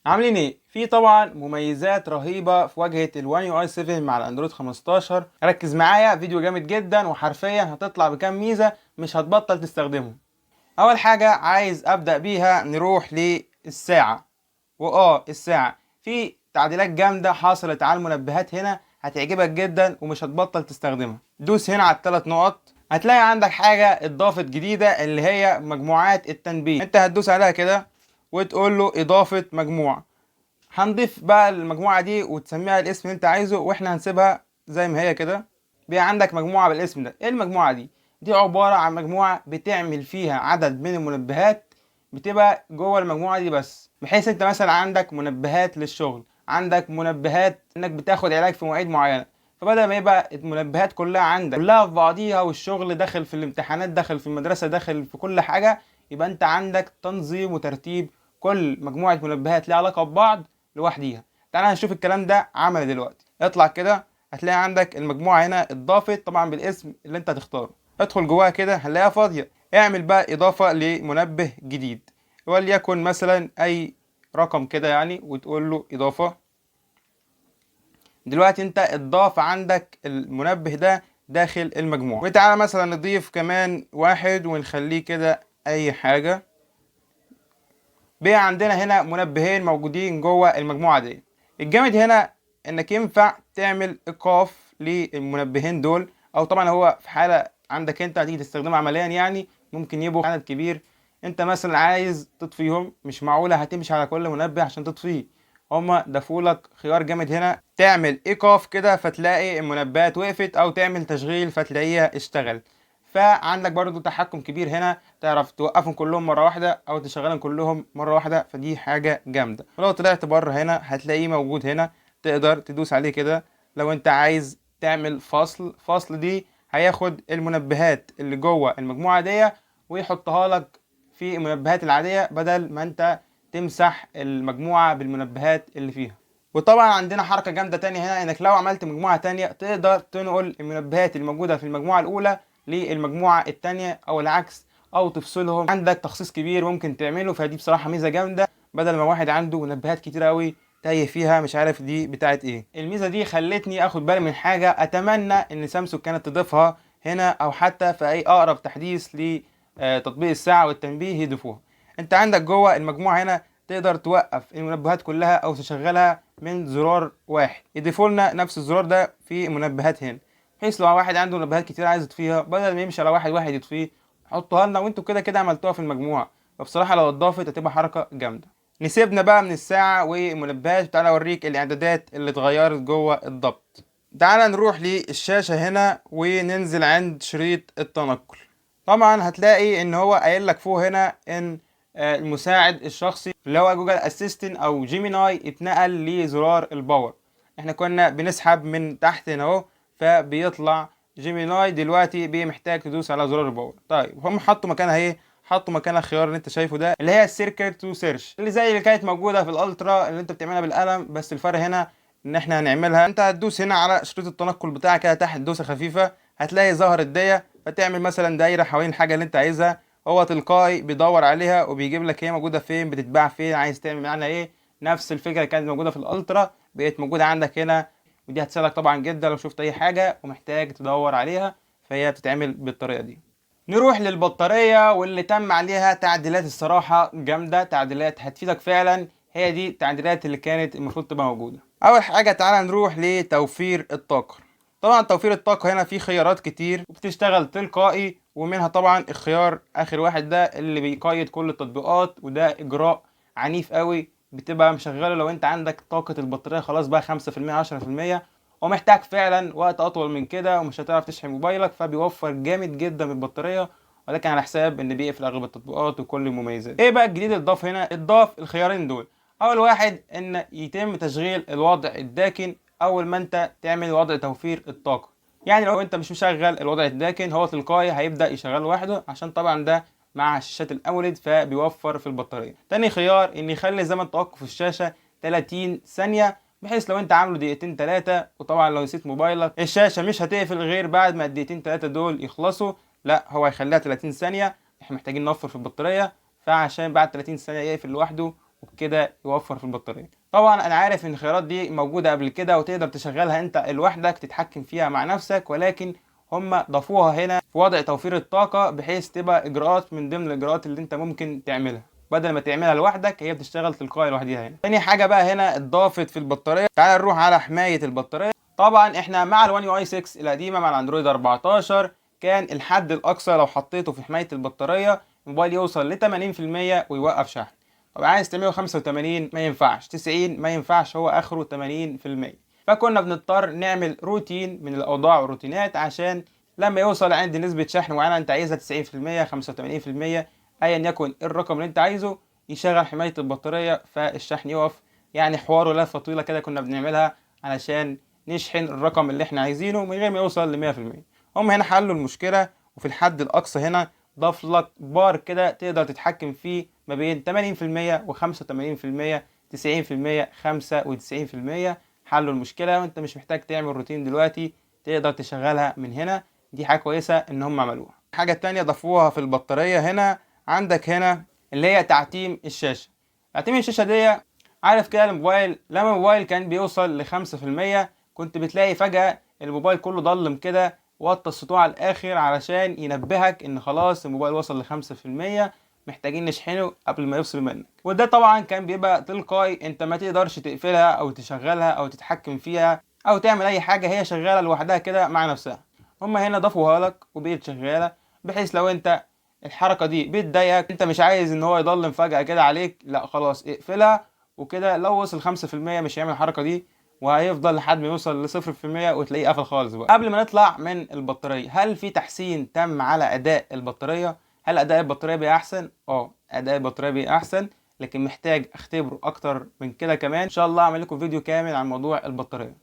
عاملين ايه؟ في طبعا مميزات رهيبة في واجهه ال 1 UI 7 مع الاندرويد 15. ركز معايا، فيديو جامد جدا وحرفيا هتطلع بكام ميزة مش هتبطل تستخدمهم. اول حاجة عايز ابدا بيها نروح للساعة، الساعة في تعديلات جامدة حصلت على المنبهات هنا هتعجبك جدا ومش هتبطل تستخدمها. دوس هنا على الثلاث نقط، هتلاقي عندك حاجة اضافت جديدة اللي هي مجموعات التنبيه. انت هتدوس عليها كده وتقول له اضافه مجموعة. هنضيف بقى المجموعة دي وتسميها الاسم اللي انت عايزه، واحنا هنسيبها زي ما هي كده. بقى عندك مجموعة بالاسم ده. ايه المجموعة دي؟ دي عبارة عن مجموعة بتعمل فيها عدد من المنبهات بتبقى جوه المجموعة دي بس، بحيث انت مثلا عندك منبهات للشغل، عندك منبهات انك بتاخد علاج في مواعيد معينة، فبدل ما يبقى المنبهات كلها عندك كلها في بعضيها والشغل داخل في الامتحانات داخل في المدرسة داخل في كل حاجة، يبقى انت عندك تنظيم وترتيب كل مجموعة منبهات ليها علاقة ببعض لوحديها. تعالى نشوف الكلام ده عمل دلوقتي. اطلع كده هتلاقي عندك المجموعة هنا اتضافت طبعا بالاسم اللي انت هتختاره. ادخل جواها كده هنلاقيها فاضية. اعمل بقى اضافة لمنبه جديد، وليكن مثلا اي رقم كده يعني، وتقول له اضافة. دلوقتي انت اتضاف عندك المنبه ده داخل المجموعة. وتعالى مثلا نضيف كمان واحد ونخليه كده اي حاجة. بقى عندنا هنا منبهين موجودين جوه المجموعة دي. الجامد هنا انك ينفع تعمل ايقاف للمنبهين دول، او طبعا هو في حالة عندك انت هتيجي تستخدمه عمليا يعني ممكن يبقوا عدد كبير، انت مثلا عايز تطفيهم، مش معقولة هتمشي على كل منبه عشان تطفيه. هما ضافولك خيار جامد هنا، تعمل ايقاف كده فتلاقي المنبهات وقفت، او تعمل تشغيل فتلاقيها اشتغل. فعندك برضو تحكم كبير هنا، تعرف توقفهم كلهم مرة واحدة او تشغلهم كلهم مرة واحدة، فدي حاجة جامدة. ولو طلعت بره هنا هتلاقيه موجود هنا، تقدر تدوس عليه كده لو انت عايز تعمل فصل. فصل دي هياخد المنبهات اللي جوه المجموعة دي ويحطها لك في المنبهات العادية، بدل ما انت تمسح المجموعة بالمنبهات اللي فيها. وطبعا عندنا حركة جامدة تانية هنا، انك لو عملت مجموعة تانية تقدر تنقل المنبهات الموجودة في المجموعة الأولى للمجموعة التانية أو العكس، أو تفصلهم. عندك تخصيص كبير ممكن تعمله، فدي بصراحة ميزة جامدة، بدل ما واحد عنده منبهات كتير قوي تايه فيها مش عارف دي بتاعت ايه. الميزة دي خلتني اخد بالي من حاجة اتمنى ان سامسونج كانت تضيفها هنا، او حتى في اي اقرب تحديث لتطبيق الساعة والتنبيه يضيفوها. انت عندك جوه المجموعة هنا تقدر توقف المنبهات كلها او تشغلها من زرار واحد. يضيفوا لنا نفس الزرار ده في المنبهات هنا، بحيث لو واحد عنده منبهات كتير عايز يطفيها، بدل ما يمشي على واحد واحد يطفيه، حطوها لنا وانتوا كده كده عملتوها في المجموعة. فبصراحة لو اتضافت هتبقى حركة جامدة. نسيبنا بقى من الساعة والمنبهات، تعالى اوريك الاعدادات اللي اتغيرت جوه الضبط. تعالى نروح للشاشة هنا وننزل عند شريط التنقل. طبعا هتلاقي ان هو قايل لك فوق هنا ان المساعد الشخصي اللي هو Google Assistant او Gemini اتنقل لزرار ال power. احنا كنا بنسحب من تحت هنا اهو فبيطلع Gemini، دلوقتي بمحتاج تدوس على زرار ال power. طيب هم حطوا مكانها ايه؟ حطوا مكانها الخيار اللي انت شايفه ده، اللي هي ال circle to search، اللي زي اللي كانت موجودة في ال Ultra اللي انت بتعملها بالقلم، بس الفرق هنا ان احنا هنعملها انت هتدوس هنا على شريط التنقل بتاعك كده تحت دوسة خفيفة، هتلاقي ظهرت دي، فتعمل مثلا دايرة حوالين الحاجة اللي انت عايزها، هو تلقائي بيدور عليها وبيجيب لك هي موجودة فين، بتتباع فين، عايز تعمل معانا ايه. نفس الفكرة كانت موجودة في ال Ultra بقت موجودة عندك هنا، ودي هتساعدك طبعا جدا لو شفت اي حاجة ومحتاج تدور عليها، فهي بتتعمل بالطريقة دي. نروح للبطاريه واللي تم عليها تعديلات الصراحة جامدة، تعديلات هتفيدك فعلا، هي دي التعديلات اللي كانت المفروض تبقى موجودة. اول حاجة تعالى نروح لتوفير الطاقة. طبعا توفير الطاقة هنا في خيارات كتير وبتشتغل تلقائي، ومنها طبعا الخيار اخر واحد ده اللي بيقيد كل التطبيقات، وده اجراء عنيف قوي بتبقى مشغله لو انت عندك طاقة البطارية خلاص بقى 5% 10% ومحتاج فعلا وقت اطول من كده ومش هتعرف تشحن موبايلك، فبيوفر جامد جدا من البطارية، ولكن على حساب ان بيقفل اغلب التطبيقات وكل المميزات. ايه بقى الجديد اللي اتضاف هنا؟ اتضاف الخيارين دول. اول واحد ان يتم تشغيل الوضع الداكن اول ما انت تعمل وضع توفير الطاقة، يعني لو انت مش مشغل الوضع الداكن هو تلقائي هيبدأ يشغله لوحده، عشان طبعا ده مع شاشات ال AMOLED فبيوفر في البطارية. تاني خيار ان يخلي زمن توقف الشاشة 30 ثانية، بحيث لو انت عامله دقيقتين تلاتة، وطبعا لو نسيت موبايلك الشاشة مش هتقفل غير بعد ما الدقيقتين تلاتة دول يخلصوا، لا هو هيخليها 30 ثانية، احنا محتاجين نوفر في البطارية، فعشان بعد 30 ثانية يقفل لوحده، وبكده كده يوفر في البطارية. طبعا انا عارف ان الخيارات دي موجودة قبل كده وتقدر تشغلها انت لوحدك تتحكم فيها مع نفسك، ولكن هم ضافوها هنا في وضع توفير الطاقة بحيث تبقى اجراءات من ضمن الاجراءات اللي انت ممكن تعملها، بدل ما تعملها لوحدك هي بتشتغل تلقائي لوحديها هنا. تاني حاجة بقى هنا اتضافت في البطارية، تعال نروح على حماية البطارية. طبعا احنا مع ال One UI 6 القديمة مع الاندرويد 14 كان الحد الاقصى لو حطيته في حماية البطارية الموبايل يوصل ل 80% ويوقف شحن. طب عايز تعمله 85 ما ينفعش، 90 ما ينفعش، هو اخره 80%. فكنا بنضطر نعمل روتين من الاوضاع والروتينات عشان لما يوصل عند نسبة شحن معينة انت عايزها 90%، 85%، ايا يكن الرقم اللي انت عايزه، يشغل حماية البطارية فالشحن يقف. يعني حواره لفة طويلة كده كنا بنعملها علشان نشحن الرقم اللي احنا عايزينه من غير ما يوصل ل 100%. هم هنا حلوا المشكلة، وفي الحد الأقصى هنا ضاف لك بار كده تقدر تتحكم فيه ما بين تمانين في المية وخمسة وتمانين في المية، تسعين في المية، خمسة وتسعين في المية. حلوا المشكلة وانت مش محتاج تعمل روتين دلوقتي، تقدر تشغلها من هنا. دي حاجة كويسة ان هم عملوها. الحاجة التانية ضافوها في البطارية هنا، عندك هنا اللي هي تعتيم الشاشة. تعتيم الشاشة دي، عارف كده الموبايل لما الموبايل كان بيوصل لخمسة في المية كنت بتلاقي فجأة الموبايل كله ضلم كده، وطى السطوع على الآخر علشان ينبهك إن خلاص الموبايل وصل لخمسة في المية، محتاجين نشحنه قبل ما يفصل منك. وده طبعا كان بيبقى تلقائي، انت ما تقدرش تقفلها او تشغلها او تتحكم فيها او تعمل اي حاجة، هي شغالة لوحدها كده مع نفسها. هما هنا ضافوها لك وبقت شغالة، بحيث لو انت الحركة دي بتضايقك، انت مش عايز ان هو يضلم فجأة كده عليك، لا خلاص اقفلها وكده. لو وصل خمسة في المية مش هيعمل الحركة دي، وهيفضل لحد ما يوصل لصفر في المية وتلاقيه قفل خالص بقى. قبل ما نطلع من البطارية، هل في تحسين تم على أداء البطارية؟ هل أداء البطارية بقى أحسن؟ أداء البطارية بقى أحسن، لكن محتاج أختبره أكتر من كده كمان. إن شاء الله أعمل لكم فيديو كامل عن موضوع البطارية.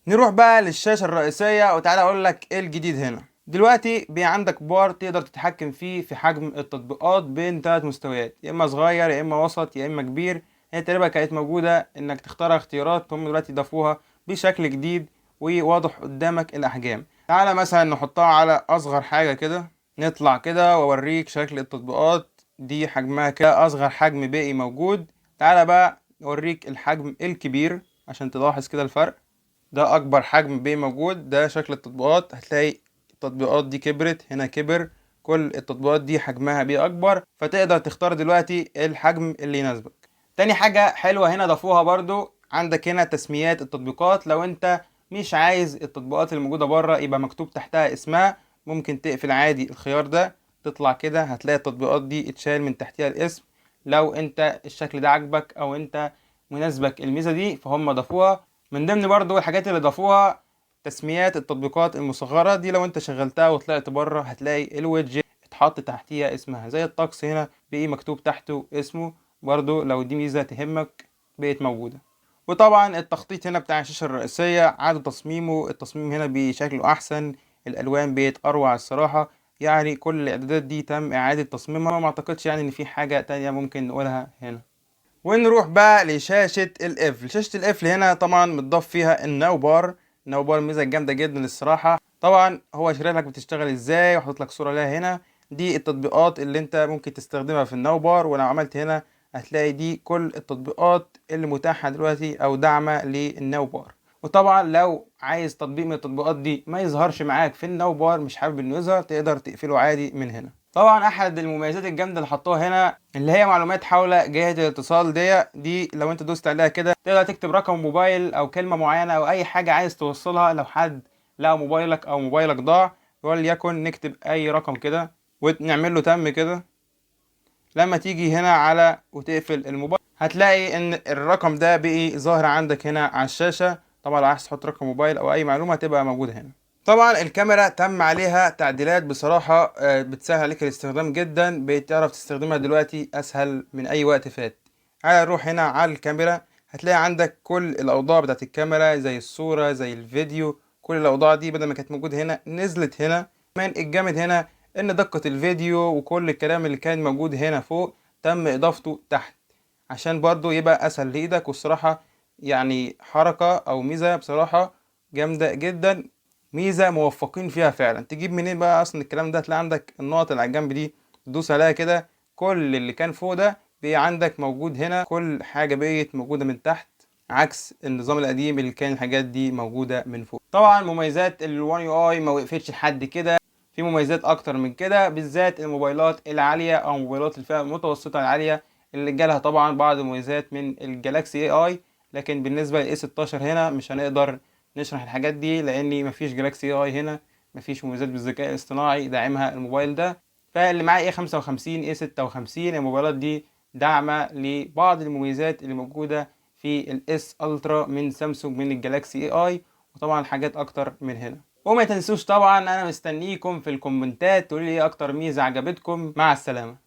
نروح بقى للشاشة الرئيسية، وتعالى أقول لك إيه الجديد هنا. دلوقتي بقى عندك بار تقدر تتحكم فيه في حجم التطبيقات بين 3 مستويات، يا إما صغير يا إما وسط يا إما كبير. هي تقريبا كانت موجودة إنك تختار اختيارات، هم دلوقتي ضافوها بشكل جديد وواضح قدامك الأحجام. تعالى مثلا نحطها على أصغر حاجة كده، نطلع كده وأوريك شكل التطبيقات دي حجمها كده، أصغر حجم باقي موجود. تعالى بقى نوريك الحجم الكبير عشان تلاحظ كده الفرق. ده أكبر حجم باقي موجود، ده شكل التطبيقات. هتلاقي التطبيقات دي كبرت، هنا كبر، كل التطبيقات دي حجمها بقى أكبر، فتقدر تختار دلوقتي الحجم اللي يناسبك. تاني حاجة حلوة هنا ضافوها برضو، عندك هنا تسميات التطبيقات. لو انت مش عايز التطبيقات الموجودة بره يبقى مكتوب تحتها اسمها، ممكن تقفل عادي الخيار ده، تطلع كده هتلاقي التطبيقات دي اتشال من تحتها الاسم. لو انت الشكل ده عاجبك او انت مناسبك الميزة دي فهم ضافوها. من ضمن برضو الحاجات اللي ضافوها تسميات التطبيقات المصغرة دي، لو انت شغلتها وطلعت بره هتلاقي الويدجت اتحط تحتيها اسمها، زي الطقس هنا بقي مكتوب تحته اسمه، برضو لو دي ميزة تهمك بقت موجودة. وطبعا التخطيط هنا بتاع الشاشة الرئيسية عاد تصميمه، التصميم هنا بشكله أحسن، الألوان بقت أروع الصراحة، كل الإعدادات دي تم إعادة تصميمها، وما أعتقدش إن في حاجة تانية ممكن نقولها هنا. ونروح بقى لشاشة القفل. شاشة القفل هنا طبعا متضاف فيها ال Now Bar. ال Now Bar ميزة جامدة جدا الصراحة. طبعا هو شارح لك بتشتغل ازاي وحاطط لك صورة لها هنا. دي التطبيقات اللي انت ممكن تستخدمها في ال Now Bar، ولو عملت هنا هتلاقي دي كل التطبيقات اللي متاحة دلوقتي او داعمة لل Now Bar. وطبعا لو عايز تطبيق من التطبيقات دي ما يظهرش معاك في ال Now Bar، مش حابب انه يظهر، تقدر تقفله عادي من هنا. طبعا احد المميزات الجامده اللي حطوها هنا اللي هي معلومات حول جهه الاتصال دي لو انت دوست عليها كده تقدر تكتب رقم موبايل او كلمه معينه او اي حاجه عايز توصلها. لو حد لقى موبايلك او موبايلك ضاع، وليكن نكتب اي رقم كده ونعمل له تم كده، لما تيجي هنا على وتقفل الموبايل هتلاقي ان الرقم ده بقي ظاهر عندك هنا على الشاشه. طبعا لو عايز تحط رقم موبايل او اي معلومه هتبقى موجوده هنا. طبعا الكاميرا تم عليها تعديلات بصراحة، بتسهل عليك الاستخدام جدا، بتعرف تستخدمها دلوقتي اسهل من اي وقت فات. تعالى نروح هنا على الكاميرا، هتلاقي عندك كل الاوضاع بتاعت الكاميرا زي الصورة زي الفيديو، كل الاوضاع دي بدل ما كانت موجودة هنا نزلت هنا. كمان الجامد هنا ان دقة الفيديو وكل الكلام اللي كان موجود هنا فوق تم اضافته تحت عشان برضو يبقى اسهل لايدك. والصراحة حركة او ميزة بصراحة جامدة جدا، ميزة موفقين فيها فعلا. تجيب منين بقى اصلا الكلام ده؟ تلاقي عندك النقط اللي على الجنب دي تدوس عليها كده، كل اللي كان فوق ده بقى عندك موجود هنا، كل حاجة بقت موجودة من تحت، عكس النظام القديم اللي كان الحاجات دي موجودة من فوق. طبعا مميزات ال One UI ما وقفتش لحد كده، في مميزات اكتر من كده، بالذات الموبايلات العالية او موبايلات الفئة المتوسطة العالية اللي جالها طبعا بعض المميزات من ال Galaxy AI. لكن بالنسبة ل A16 هنا مش هنقدر نشرح الحاجات دي، لان مفيش Galaxy AI هنا، مفيش مميزات بالذكاء الاصطناعي داعمها الموبايل ده. فاللي معاه A55 A56 الموبايلات دي داعمة لبعض المميزات اللي موجودة في ال S Ultra من سامسونج من ال Galaxy AI، وطبعا حاجات اكتر من هنا. وما تنسوش طبعا انا مستنيكم في الكومنتات تقولوا لي ايه اكتر ميزة عجبتكم. مع السلامة.